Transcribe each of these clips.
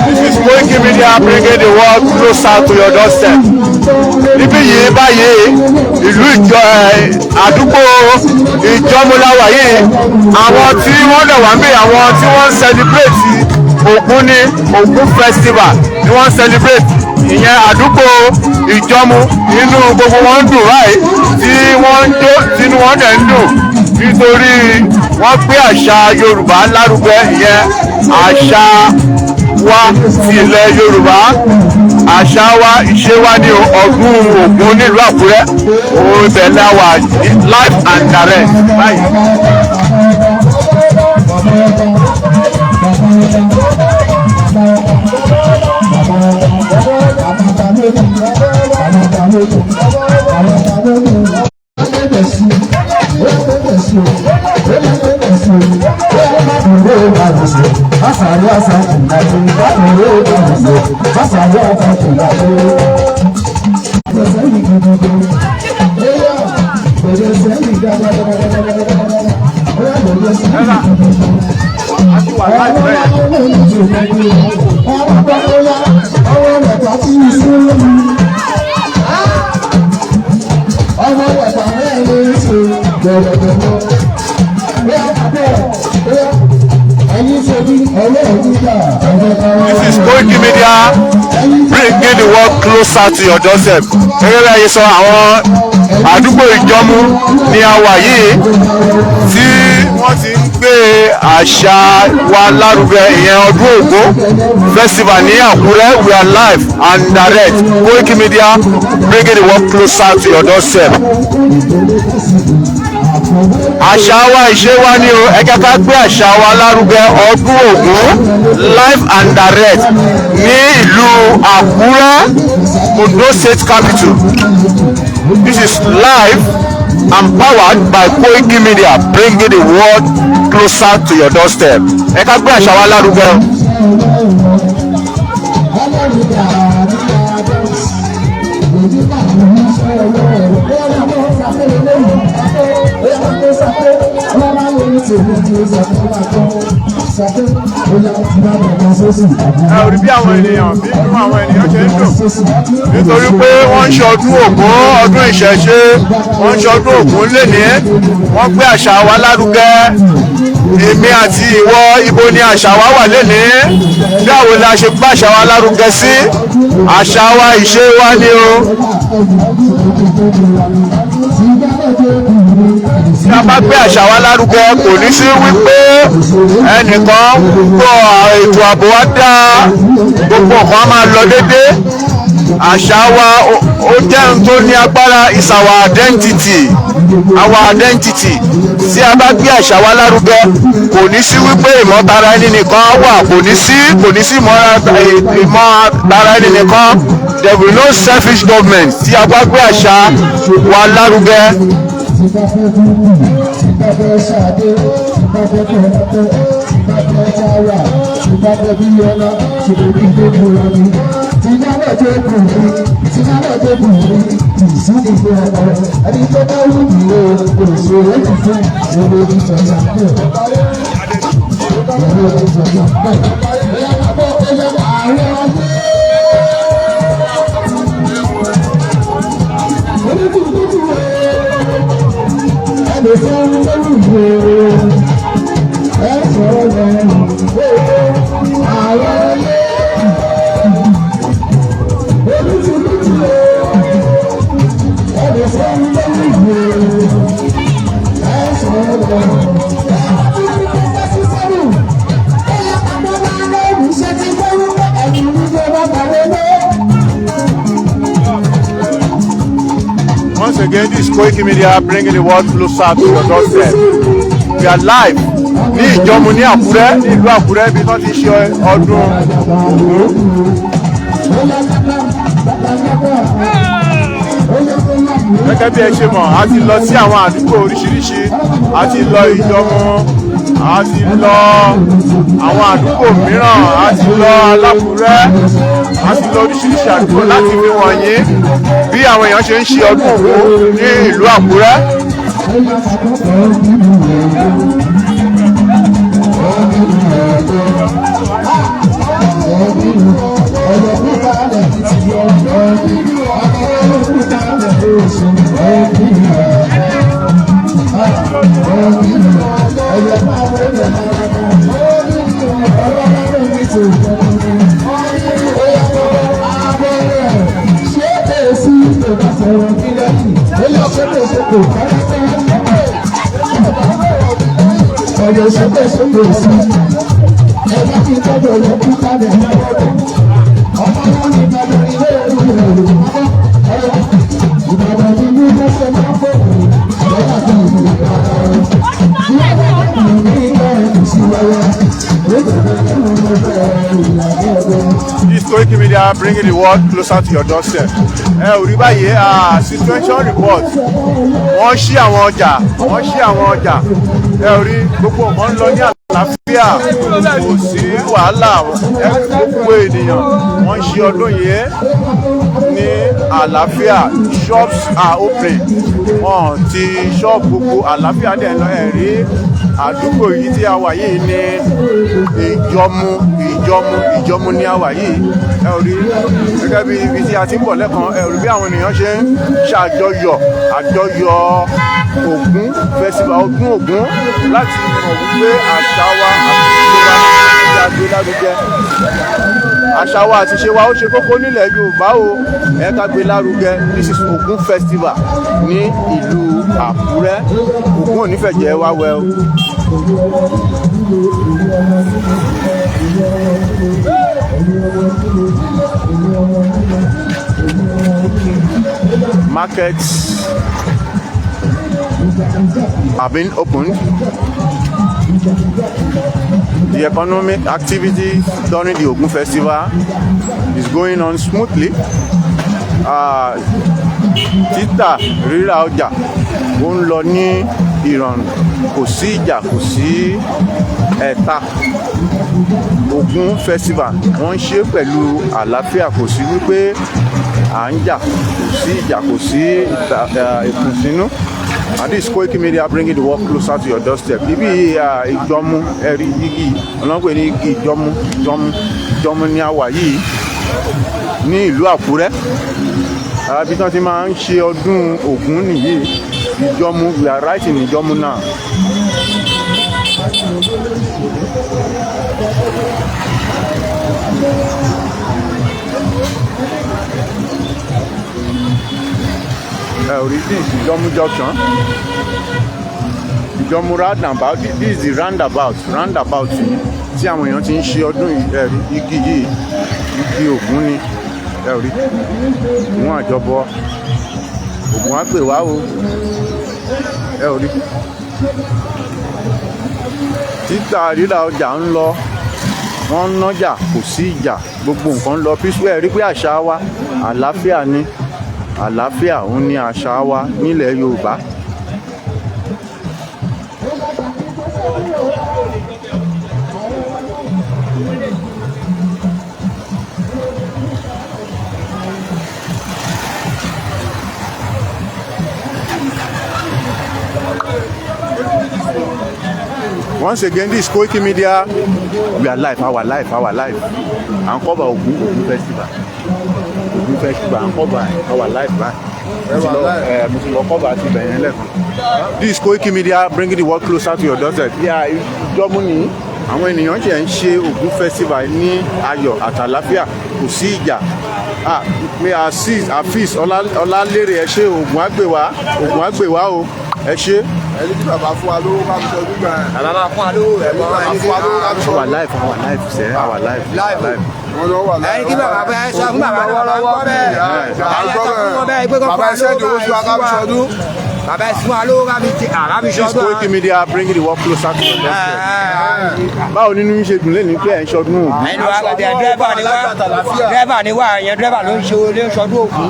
This is Koiki Media, bringing the world closer to your doorstep. Níbí yìí báyìí, ìlú ìjọ ẹ, àdúgbò Ìjọmú la wà yìí. Àwọn tí wọ́n dẹ̀ wá ń bẹ̀, àwọn tí wọ́n ń celebrate Ògún ní Ògún festival ni wọ́n ń celebrate, ìyẹn àdúgbò Ìjọmú. Inú gbogbo wọn ń dùn báyìí, tí wọ́n ń jó, tínú wọn dẹ̀ ń dùn, nítorí wọ́n gbé àṣà Yorùbá lárugẹ, ìyẹn àṣà wa ti ilẹ̀ Yorùbá, àṣà wa, ìṣe wa ní ọdún Ògún nílùú Àkúrẹ́. Òun ibẹ̀ la wà live and direct báyìí. A ti wà live bẹ́ẹ̀. Ọmọ ẹ̀fà mẹ́rin ṣe gbẹ̀rẹ̀gbẹ̀rẹ̀. Ẹ̀yin ṣe bí ọlọ́run nígbà ọjọ́ káwọ́. This is Koiki Media, bringing the world closer to your doorstep. Gẹ́gẹ́ bí a ṣe sọ, àwọn àdúgbò Ìjọmú ni a wà yìí, tí wọ́n ti ń gbé àṣà wa lárugẹ, ìyẹn ọdún Ògún festival ní Àkúrẹ́. We are live and direct. Koiki Media, bringing the world closer to your doorstep. Àṣà wa, ìṣe wa ni o. Ẹ jẹ́ ká gbé àṣà wa lárugẹ. Ọdún Ògún, live and direct ní ìlú Àkúrẹ́, Ondo State capital. This is live and powered by Koiki Media, bringing the world closer to your doorstep. Ẹ ká gbé àṣà wa lárugẹ o. Ẹ ò rí bí àwọn ènìyàn, bí inú àwọn ènìyàn ṣe ń dùn, nítorí pé wọ́n ń ṣe ọdún Ògún, ọdún ìṣẹ̀ṣe. Wọ́n ń ṣe ọdún Ògún lénìí. Wọ́n gbé àṣà wa lárugẹ. Èmi àti ìwọ, ibo ni àṣà wa wà lénìí? Bí àwọn la ṣe gbé àṣà wa lárugẹ sí? Àṣà wa, ìṣe wa ni o. Tí a bá gbé àṣà wa lárugẹ, kò ní sí wípé ẹnìkan gbọ́. Ètò ààbò wa dá, gbogbo nǹkan á máa lọ dédé. Àṣà wa ó jẹ́ ohun tó ní agbára, is our identity, our identity. Tí a bá gbé àṣà wa lárugẹ, kò ní sí wípé ìmọ̀tara ẹni nìkan wà, kò ní sí ìmọ̀tara ẹni nìkan. There will be no selfish government tí a bá gbé àṣà wa lárugẹ. Tí bá fẹ́ dúdú, tí bá fẹ́ ṣàdé, tí bá fẹ́ fẹ́rẹ́fẹ́, tí bá fẹ́ táyà, tí bá fẹ́ bíyọ́lá, tí mo bí tó kúrò ní. Tí bá lọ tó kù mí, tí bá lọ tó kù mí, kì í sí ní fún ọkọ. Ẹni tó bá wù mí o, kò ṣe é jù fún owó ìjọba bẹ́ẹ̀. Owó ìjọba bẹ́ẹ̀. Bóyá bàbá ọ̀yọ́ àwọn ọmọ. Onítùtù ẹnì fún lórúkọ ẹ sọ̀rọ̀ lẹ́nu àwọn ayé. Onítùtù ẹnì fún lórúkọ ẹ sọ̀rọ̀ lẹ́nu. Ṣé ti gbọ́ wípé ẹ̀yìn wípé wọ́n bá wọlé? Once again, this is Koiki Media, bringing the world closer to your doorstep. We are live ní Ìjọmú ní Àkúrẹ́, ní ìlú Àkúrẹ́, bí wọ́n ti ṣe ọdún Ògún. Gẹ́gẹ́ bí ẹ ṣe mọ̀, a ti lọ sí àwọn àdúgbò oríṣiríṣi. A ti lọ Ìjọmú, a ti lọ àwọn àdúgbò mìíràn, a ti lọ Alákùrẹ́, a ti lọ oríṣiríṣi àdúgbò láti fi wọ̀nyí bí àwọn èèyàn ṣe ń ṣe ọdún Ògún ní ìlú Àkúrẹ́. Ọ̀rọ̀ sókè sókè sí. Ẹ̀yà ti tọ́jú ọ̀rọ̀ kúta rẹ̀ lọ́wọ́. Ọmọ wọn ní Ìbàdàn ilé ìlú rẹ̀. Ìbàdàn ti ní lọ́sẹ̀ máa ń bọ̀. Lọ́wọ́ àti ìlú Ìbàdàn. This Koiki Media, bringing the world closer to your doorstep. Ẹ ò rí báyìí, situation report. Wọ́n ṣí àwọn ọjà, wọ́n ṣí àwọn ọjà. Ẹ ò rí, gbogbo nǹkan ń lọ ní àlàáfíà, kò sí wàhálà. Ẹ gbogbo ènìyàn wọ́n ń ṣe ọdún yìí ní àlàáfíà. Shops are open, wọ́n ti shop, gbogbo àlàáfíà dẹ̀ lọ. Ẹ̀ rí àdúgbò yìí tí a wà yìí ní Ìjọ̀mú, Ìjọ̀mú, Ìjọ̀mú ní a wà yìí. Ẹ ò rí, gẹ́gẹ́ bí ibi tí a ti ń bọ̀ lẹ́kan, ẹ ò rí bí àwọn ènìyàn ṣe ń ṣàjọyọ̀ àjọyọ̀ Ògún festival, ọdún Ògún, láti mọ̀ wípé àṣà wa àti ìṣe wa ní a gbé lárugẹ. Àṣà wa àti ìṣe wa, ó ṣe kókó nílẹ̀ Yorùbá o, ẹ ká gbé lárugẹ. This is Ògún festival ní ìlú Àkúrẹ́. Ògún ò ní fẹ̀jẹ̀ wá wẹ̀ o. Markets have been opened. The economic activity during the Ogun festival is going on smoothly. Títà rírà ọjà ó ń lọ ní ìrọ̀rùn, kò sí ìjà, kò sí ẹ̀ta. Ògún festival, wọ́n ń ṣe pẹ̀lú àlàáfíà, kò sí wípé à ń jà, kò sí ìjà, kò sí ìkùnsínú. And this is Koiki Media, bringing the world closer to your doorstep. Ibi Ìjọ̀mú, ẹ̀rí igi ọlọ́pẹ̀ ní igi Ìjọ̀mú, Ìjọ̀mú, Ìjọ̀mú ní a wà yìí ní ìlú Àkúrẹ́. Ibi tí wọ́n ti máa ń ṣe ọdún Ògún nìyí, Ìjọ̀mú. We are right in Ìjọ̀mú now. Ẹ ò rí, this is Ìjọ̀mú junction, Ìjọ̀mú roundabout. This is the roundabout, roundabout yìí tí àwọn èèyàn ti ń ṣe ọdún yìí. Ẹ rí igi yìí, igi Ògún ni. Ẹ ò rí Ògún àjọbọ, Ògún á pè wá o. Ẹ ò rí, títà rírà ọjà ń lọ, wọ́n ń nájà, kò sí ìjà, gbogbo nǹkan ń lọ peaceful. Ẹ rí pé àṣà wa, àlàáfíà ni, àlàáfíà òun ni àṣà wa nílẹ̀ Yorùbá. Once again, this is Koiki Media. We are live, our life, our life. À ń cover Ògún, Ògún festival. Ògún festival, à ń cover our life báyìí. Mo ti lọ cover àti ibẹ̀ yẹn lẹ́ẹ̀kan. This is Koiki Media, bringing the world closer to your doorstep. Yeah, Ìjọ̀mú ni àwọn ènìyàn ṣe ń ṣe Ògún festival ní ayọ̀ àtàláfíà, kò sí ìjà. Ah, mi Azeez Afeez Ọlálérè, ẹ ṣé. Ògún á gbè wá, Ògún á gbè wá o, ẹ ṣé. Ẹni tí bàbá fún wa lówó ká fi sọdún gbà ẹ̀. Bàbá máa fún wa lówó rẹ̀ Bàbá fún wa lówó ká fi Our sọdún. life, our life, sẹ́, our life, our life. Wọ́n lọ wà láì. Ẹni tí bàbá fẹ́ sọ fún bàbá náà, bàbá ń gbọ́ bẹ́ẹ̀. Ẹni sọ fún wọn bẹ́ẹ̀ pé kó fún Bàbá wa ẹsẹ̀ lówó ìdòwò sí wa ká fi sọdún. Bàbá ẹ fún wa lówó ká fi àrà fi This is sọdún. Koiki Media, bringing the world closer to your doorstep. Báwo nínú yín ṣe dùn lẹ́nu pé ẹ̀ ń ṣọdún Ògún? Ẹni wa gbàgbé, dírẹ́bà ni wá, dírẹ́bà ni wá, èèyàn dírẹ́bà ló ń ṣe ló ń ṣọdún Ògún.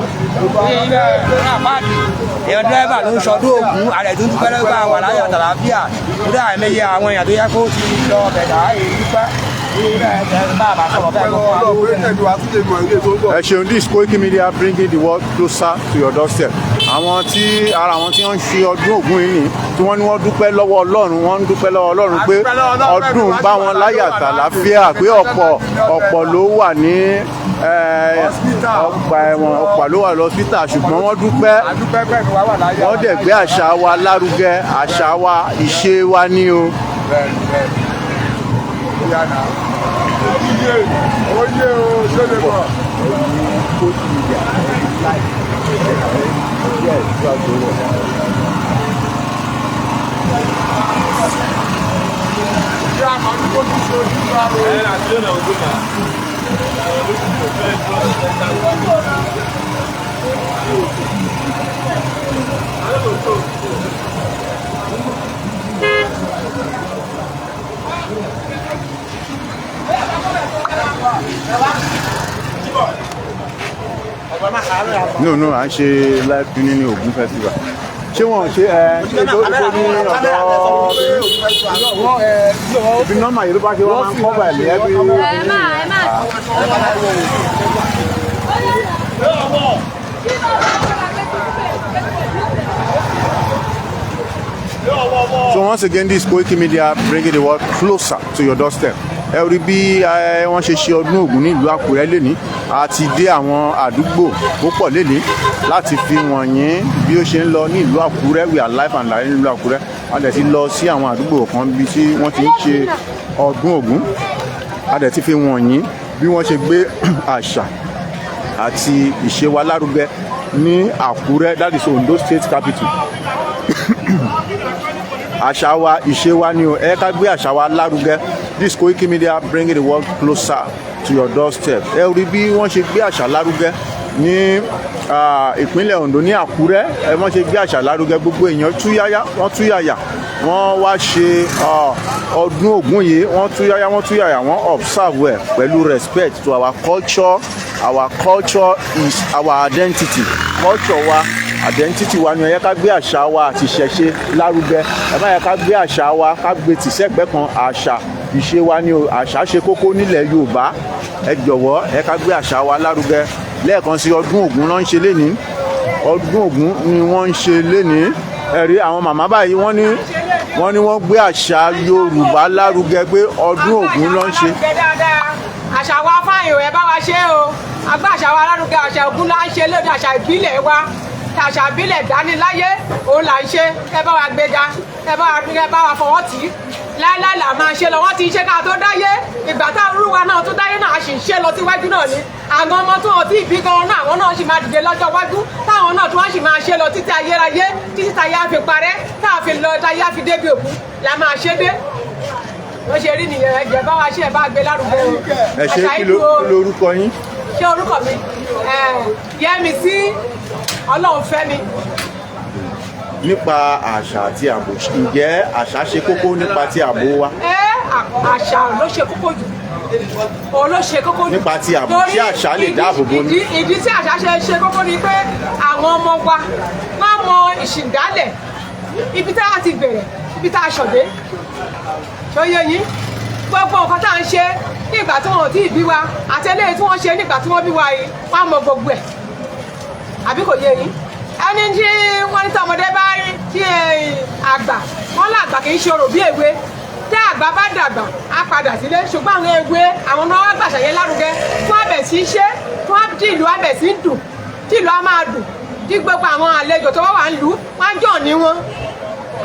Èèyàn dírẹ́bà ló ń ṣọdún Ògún, àrẹ tó ń dúpẹ́ lọ́gbà wà láyọ̀ àtàlàáfíà. Kódà ẹ̀mẹ́yẹ àwọn èèyàn tó yẹ kó ti lọ bẹ̀dà èyí dúpẹ́. Bàbá sọ̀rọ̀ bẹ́ẹ̀ kó fún wa lówó. Ẹ ṣeun. This is Koiki Media, bringing the world closer to your doorstep. Àwọn tí ara àwọn tí wọ́n ń ṣe ọdún Ògún yìí ni tí wọ́n ní wọ́n dúpẹ́ lọ́wọ́ Ọlọ́run, wọ́n ń dúpẹ́ lọ́wọ́ Ọlọ́run pé ọdún bá wọn láyà tàlàáfíà, pé ọ̀pọ̀ ọ̀pọ̀ ló wà ní ọgbà ẹ̀wọ̀n, ọ̀pọ̀ ló wà lọ́sítà, ṣùgbọ́n wọ́n dúpẹ́, wọ́n dẹ̀ gbé àṣà wa lárugẹ, àṣà wa, ìṣe wa ní o. Oye o, ṣé lè bọ̀? Koiki Media live. Yes, you are doing it. No, à ń ṣe live streaming ní Ògún festival. Ṣé wọn ṣe ẹ ṣe tó tó ní ọ̀dọ̀ ibi nọ́mà yìí ló bá ṣe wọ́n máa ń kọ́ bàlẹ̀ ẹbí. Ẹ máa ẹ máa. So once again, this is Koiki Media, bringing the world closer to your doorstep. Ẹ rí bí wọ́n ṣe ṣe ọdún Ògún nílùú Àkúrẹ́ lénìí. A ti dé àwọn àdúgbò púpọ̀ lénìí láti fi wọ̀nyí bí ó ṣe ń lọ ní ìlú Àkúrẹ́. We are live and direct nílùú Àkúrẹ́. A dẹ̀ ti lọ sí àwọn àdúgbò kan bí tí wọ́n ti ń ṣe ọdún Ògún. A dẹ̀ ti fi wọ̀nyí bí wọ́n ṣe gbé àṣà àti ìṣe wa lárugẹ ní Àkúrẹ́, that is Ondo State capital. Àṣà wa, ìṣe wa ni o. Ẹ ká gbé àṣà wa lárugẹ. This Koiki Media, bringing the world closer to your doorstep. Ẹ rí bí wọ́n ṣe gbé àṣà lárugẹ ní ìpínlẹ̀ Ondo, ní Àkúrẹ́. Ẹ wọ́n ṣe gbé àṣà lárugẹ, gbogbo èèyàn túyáyá, wọ́n túyàyà, wọ́n wá ṣe ọdún Ògún yìí. Wọ́n túyáyá, wọ́n túyàyà, wọ́n observe ẹ̀ pẹ̀lú respect to our culture. Our culture is our identity. Culture wa, identity wa ni. Ẹ yẹ ká gbé àṣà wa àti ìṣẹ̀ṣe lárugẹ. Ẹ má yẹ ká gbé àṣà wa ká gbé tì sẹ́gbẹ́ kan. Àṣà, ìṣe wa ni o. Àṣà ṣe kókó nílẹ̀ Yorùbá. Ẹ jọ̀wọ́, ẹ ká gbé àṣà wa lárugẹ. Lẹ́ẹ̀kan sí, ọdún Ògún ló ń ṣe lénìí. Ọdún Ògún ni wọ́n ń ṣe lénìí. Ẹ rí àwọn màmá báyìí, wọ́n ní wọ́n gbé àṣà Yorùbá lárugẹ pé ọdún Ògún ló ń ṣe. Àṣà wa fáyìn o, ẹ bá wa ṣe o. Agbá àṣà wa lárugẹ. Àṣà Ògún là ń ṣe lóde, àṣà ìbílẹ̀ wa, àṣà ìbílẹ̀ dánilláyé òun là ń ṣe. Ẹ bá wa gbéga, ẹ bá wa fọwọ́ tì í. Láíláí là máa ṣe lọ. Wọ́n ti ń ṣe ká tó dáyé. Ìgbà tá irú wa náà tó dáyé náà, a sì ń ṣe lọ síwájú náà ni. Àwọn ọmọ tó wọn tí ìbí gan náà, àwọn náà sì máa dìde lọ́jọ́ iwájú, táwọn náà tí wọ́n sì máa ṣe lọ títí ayérayé, títí táyé á fi parẹ́, tá a fi lọ, táyé á fi débi òkú la máa ṣe dé. Bó ṣe rí nìyẹn. Ẹ jẹ́ bá wa ṣe, ẹ bá gbé lárugẹ o. Ẹ ṣe. Àṣà Kí ìlú o. lórúkọ yín? Ṣé orúkọ mi, Yẹ́misí Ọlọ́runfẹ́mi. Nípa àṣà àti ààbò, ǹjẹ́ àṣà ṣe kókó nípa ti ààbò wa? Ẹ àṣà ló ṣe kókó jù, òun ló ṣe kókó jù. Nípa ti ààbò, Torí ṣé àṣà lè dáàbò bo ni? Ìdí tí àṣà ṣe kókó ni pé àwọn ọmọ wa máa mọ ìṣìndálẹ̀, ibi tá a ti bẹ̀rẹ̀, ibi tá a ṣọ̀dé. Ṣó yé yín? Gbogbo nǹkan tá à ń ṣe ní ìgbà tí wọn ò tí ì bí wa àti eléyìí tí wọ́n ṣe nígbà tí wọ́n bí wa yìí, wọ́n á mọ gbogbo ẹ̀. Àbí kò yé yín? Ẹni tí wọ́n ní tọmọdé bá rí tí àgbà wọ́n làgbà kì í ṣe orò bí èwe. Tí àgbà bá dàgbà, á padà sílé, ṣùgbọ́n àwọn èwe, àwọn náà wá gbàṣà yẹn lárugẹ tí wọ́n bẹ̀ sí ṣe tí wọ́n tí ìlú á bẹ̀ sí dùn, tí ìlú á máa dùn, tí gbogbo àwọn àlejò tó bá wà ń lù wọ́n á jọ̀ ní wọn.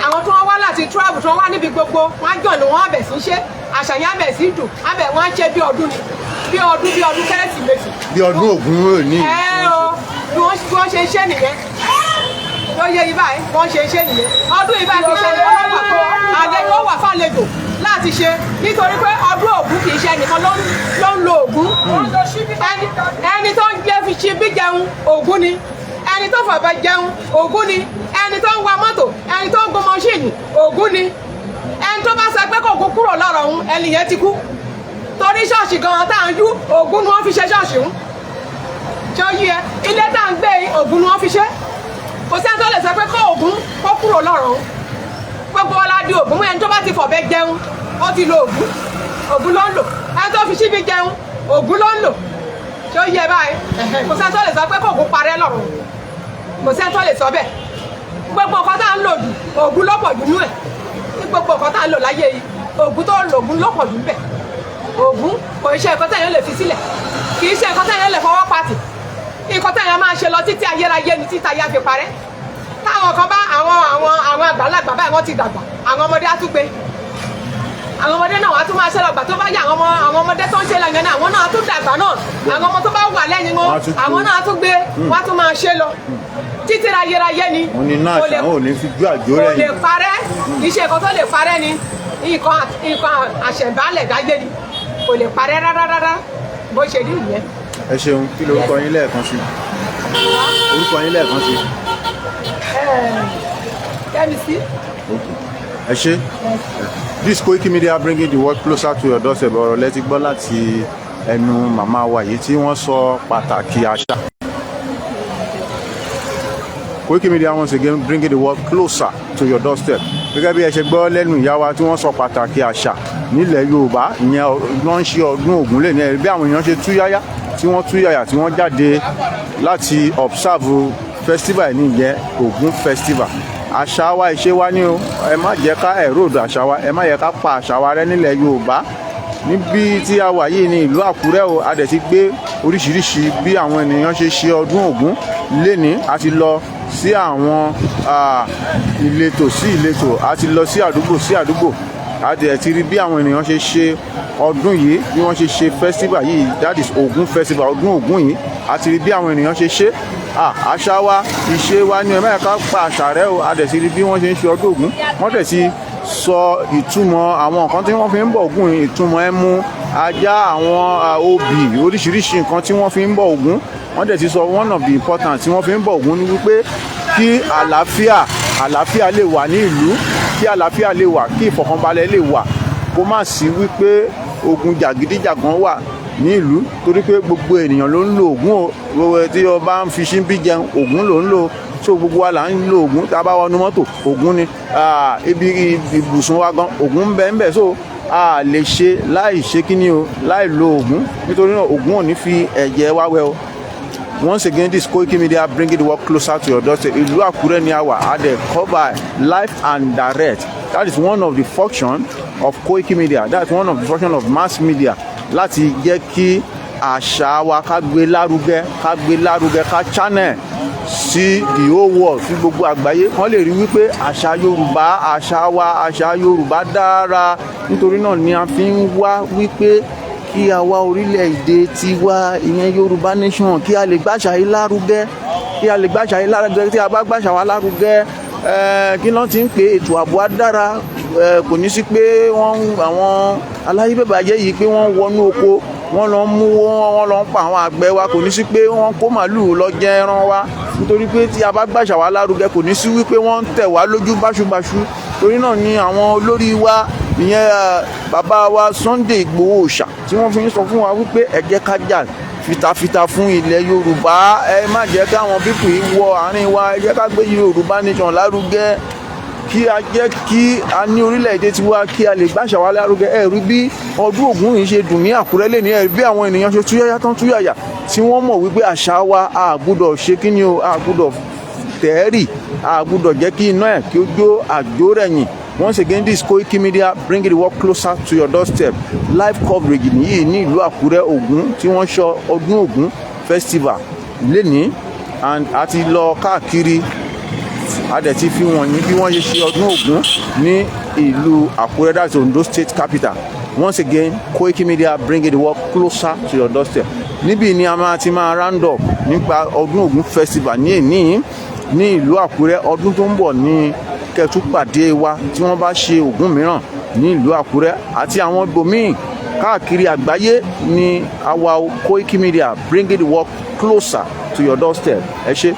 Àwọn tí wọ́n wá láti travel, tí wọ́n wá níbi gbogbo, wọ́n á jọ̀ ní wọ́n á bẹ̀ sí ṣe àṣà yẹn, á bẹ̀ sí dùn, á bẹ̀ wọ́n á ṣe bí ọdún ni, bí ọdún, bí ọdún Kérésìmesì. Bí ọdún Ògún ò ní. Ẹ o, bí wọ́n ṣe ń ṣe nìyẹn. Ló yẹ yìí báyìí, wọ́n ṣe ń ṣe nìyẹn. Ọdún yìí báyìí kì í ṣe ọlọ́wà fún àlejò, wà fàlejò láti ṣe, nítorí pé ọdún Ògún kì í ṣe ẹnìkan ló ń lo Ògún. Ẹni tó ń jẹ́ fi ṣe bí jẹun, Ògún ni. Ẹni tó fọ̀bẹ jẹun, Ògún ni. Ẹni tó ń wa mọ́tò, ẹni tó ń gun mọ́ṣíìnì, Ògún ni. Ẹni tó bá sọ pé kò kú kúrò lọ́rọ̀ òun, ẹni yẹn ti kú. Torí ṣọ́ọ̀ṣì gan-an tá à ń yú, Ògún ni wọ́n fi ṣe ṣọ́ọ̀ṣì ń. Ṣé ó yí ẹ? Ilé tá à ń gbé yìí, Ògún ni wọ́n fi ṣe. Kò sẹ́ni tó lè sọ pé kó Ògún kó kúrò lọ́rọ̀ òun. Gbogbo ọlá di Ògún mú. Ẹni tó bá ti fọ̀bẹ jẹun, ó ti lo Ògún, Ògún ló ń lò. Ẹni tó fi ṣíbí jẹun, Ògún ló ń lò. Ṣé ó yí ẹ báyìí? Kò sẹ́ni tó lè sọ pé kó Ògún parẹ́ lọ́rọ̀ òun. Kò sẹ́ni tó lè sọ bẹ́ẹ̀. Gbogbo nǹkan tá à ń lò jù, Ògún ló pọ̀ jù nú ẹ̀. Ní gbogbo nǹkan tá à ń lò láyé yìí, Ògún tó ń lo, Ògún ló pọ̀ jù ńbẹ̀. Ògún kò í ṣe nǹkan téèyàn lè fi sílẹ̀, kì í ṣe nǹkan téèyàn lè fọwọ́ pàtì. Nǹkan téèyàn máa ṣe lọ títí ayérayé ni, títí ayé á fi parẹ́. Táwọn kan bá àwọn àgbàlagbà báyìí, wọ́n ti dàgbà, àwọn ọmọdé á tún gbé. Àwọn ọmọdé náà wàá tún máa ṣe lọ. Gbà tó bá yá, àwọn ọmọ, àwọn ọmọdé tó ń ṣe lọ yẹn náà, àwọn náà á tún dàgbà náà. Àwọn ọmọ tó bá wà lẹ́yìn wọn, Wọ́n á tún gbé. àwọn náà á tún gbé, wọ́n á tún máa ṣe lọ títí ayérayé ni. Wọ́n ní náà Kò lè àṣà wọn ò ní fi jú àjò kò rẹ̀ lè yìí. parẹ́. Kì í ṣe nǹkan tó lè parẹ́ ni. Nǹkan àṣẹ̀ǹbálẹ̀ dáyé ni, kò lè parẹ́ rárá rárá. Bó ṣe rí ìyẹn. Ẹ ṣeun. Kí lorúkọ yín lẹ́ẹ̀kan sí? Orúkọ yín lẹ́ẹ̀kan sí? Kẹ́mi sí. Ẹ ṣé. This Koiki Media, bringing the world closer to your doorstep. Ọ̀rọ̀ lẹ ti gbọ́ láti ẹnu màmá wa yìí tí wọ́n sọ pàtàkì àṣà. Koiki Media, once again bringing the world closer to your doorstep. Gẹ́gẹ́ bí ẹ ṣe gbọ́ lẹ́nu ìyá wa tí wọ́n sọ pàtàkì àṣà nílẹ̀ Yorùbá, ìyẹn wọ́n ń ṣe ọdún Ògún lè ní ẹ̀, bí àwọn èèyàn ṣe túyáyá, tí wọ́n túyàyà, tí wọ́n jáde láti observe festival ní, ìyẹn Ògún festival. Àṣà wa, ìṣe wa ní o. Ẹ má jẹ́ ká erode àṣà wa, ẹ má yẹ ká pa àṣà wa rẹ́ nílẹ̀ Yorùbá. Níbi tí a wà yìí ní ìlú Àkúrẹ́ o, a dẹ̀ ti gbé oríṣiríṣi bí àwọn ènìyàn ṣe ṣe ọdún Ògún lénìí. A ti lọ sí àwọn ìletò sí ìletò, a ti lọ sí àdúgbò sí àdúgbò, a dẹ̀ ti rí bí àwọn ènìyàn ṣe ṣe ọdún yìí, bí wọ́n ṣe ṣe festival yìí, that is Ògún festival, ọdún Ògún yìí. A ti rí bí àwọn ènìyàn ṣe ṣe. Àṣà wa, ìṣe wa ni, ẹ má yẹ ká pa àṣà rẹ́ o. A dẹ̀ ti rí bí wọ́n ṣe ń ṣe ọdún Ògún. Wọ́n dẹ̀ ti sọ ìtumọ̀ àwọn nǹkan tí wọ́n fi ń bọ Ògún, ìtumọ̀ ẹmu, ajá, àwọn obì, oríṣiríṣi nǹkan tí wọ́n fi ń bọ Ògún. Wọ́n dẹ̀ ti sọ one of the important tí wọ́n fi ń bọ Ògún ni wípé kí àlàáfíà lè wà ní ìlú, kí àlàáfíà lè wà, kí ìfọ̀kànbalẹ̀ lè wà, kó má sí wípé ogun jàgídíjàgan wà ní ìlú, torí pé gbogbo ènìyàn ló ń lo Ògún o. Gbogbo tí o bá ń fi ṣíbí jẹun, Ògún ló ń lò. So gbogbo wa là ń lo Ògún. Tá a bá wọnú mọ́tò, Ògún ni. Ibi ibùsùn wa gan, Ògún ń bẹ ń bẹ. So a lè ṣe láì ṣe kíní o, láì lo Ògún. Nítorí náà, Ògún ò ní fi ẹ̀jẹ̀ wá wẹ̀ o. Once again, this Koiki Media, bringing the world closer to your doorstep. Ìlú Àkúrẹ́ ni a wà. A dẹ̀ cover live and direct. That is one of the function of Koiki Media, that is one of the function of mass media, láti jẹ́ kí àṣà wa ká gbé lárugẹ, ká gbé lárugẹ, ká channel sí the whole world, sí gbogbo àgbáyé, kán lè rí wípé àṣà Yorùbá, àṣà wa, àṣà Yorùbá dára. Nítorí náà ni a fi ń wá wípé kí a wá orílẹ̀-èdè tiwa, ìyẹn Yorùbá nation, kí a lè gbàṣà yìí lárugẹ, kí a lè gbàṣà yìí lárugẹ. Tí a bá gbàṣà wa lárugẹ, kí ló ti ń pè, ètò ààbò á dára. Kò ní sí pé wọ́n, àwọn aláyébẹ̀bàjẹ́ yìí, pé wọ́n wọnú oko, wọ́n lọ mú, wọ́n lọ ń pa àwọn àgbẹ̀ wa. Kò ní sí pé wọ́n kó màlúù lọ jẹ ẹran wa, nítorí pé tí a bá gbàṣà wa lárugẹ, kò ní sí wípé wọ́n ń tẹ̀ wá lójú báṣubàṣu. Torí náà ni àwọn olórí wa, ìyẹn bàbá wa Sunday Igboho Òòṣà, tí wọ́n fi ń sọ fún wa wípé ẹ jẹ́ ká jà fitafita fún ilẹ̀ Yorùbá. Ẹ má jẹ́ káwọn people yìí wọ àárín wa. Ẹ jẹ́ ká gbé Yorùbá nation lárugẹ, kí a jẹ́ kí a ní orílẹ̀-èdè tiwa, kí a lè gbàṣà wa lárugẹ. Ẹ rí bí ọdún Ògún yìí ṣe dùn ní Àkúrẹ́ lè ní. Ẹ rí bí àwọn ènìyàn ṣe túyáyá tán túyàyà, tí wọ́n mọ̀ wípé àṣà wa, a gbọ́dọ̀ ṣe kí ni o, a gbọ́dọ̀ tẹ̀ẹ́rì, a gbọ́dọ̀ jẹ́ kí iná ẹ̀ kí ó jó àjò rẹ̀yìn. Once again, this Koiki Media, bringing the world closer to your doorstep. Live coverage nìyí ní ìlú Àkúrẹ́, Ògún, tí wọ́n ṣọ ọdún Ògún festival lénìí, and a ti lọ káàkiri, a dẹ̀ ti fi wọ̀nyí bí wọ́n ṣe ṣe ọdún Ògún ní ìlú Àkúrẹ́, that's Ondo State capital. Once again, Koiki Media, bringing the world closer to your doorstep. Níbí ni a máa ti máa round up nípa ọdún Ògún festival ní èní ní ìlú Àkúrẹ́. Ọdún tó ń bọ̀ ní kẹtù pàdé wa tí wọ́n bá ṣe Ògún mìíràn ní ìlú Àkúrẹ́ àti àwọn ibòmíì káàkiri àgbáyé ní àwa. Koiki Media, bringing the world closer to your doorstep. Ẹ ṣé.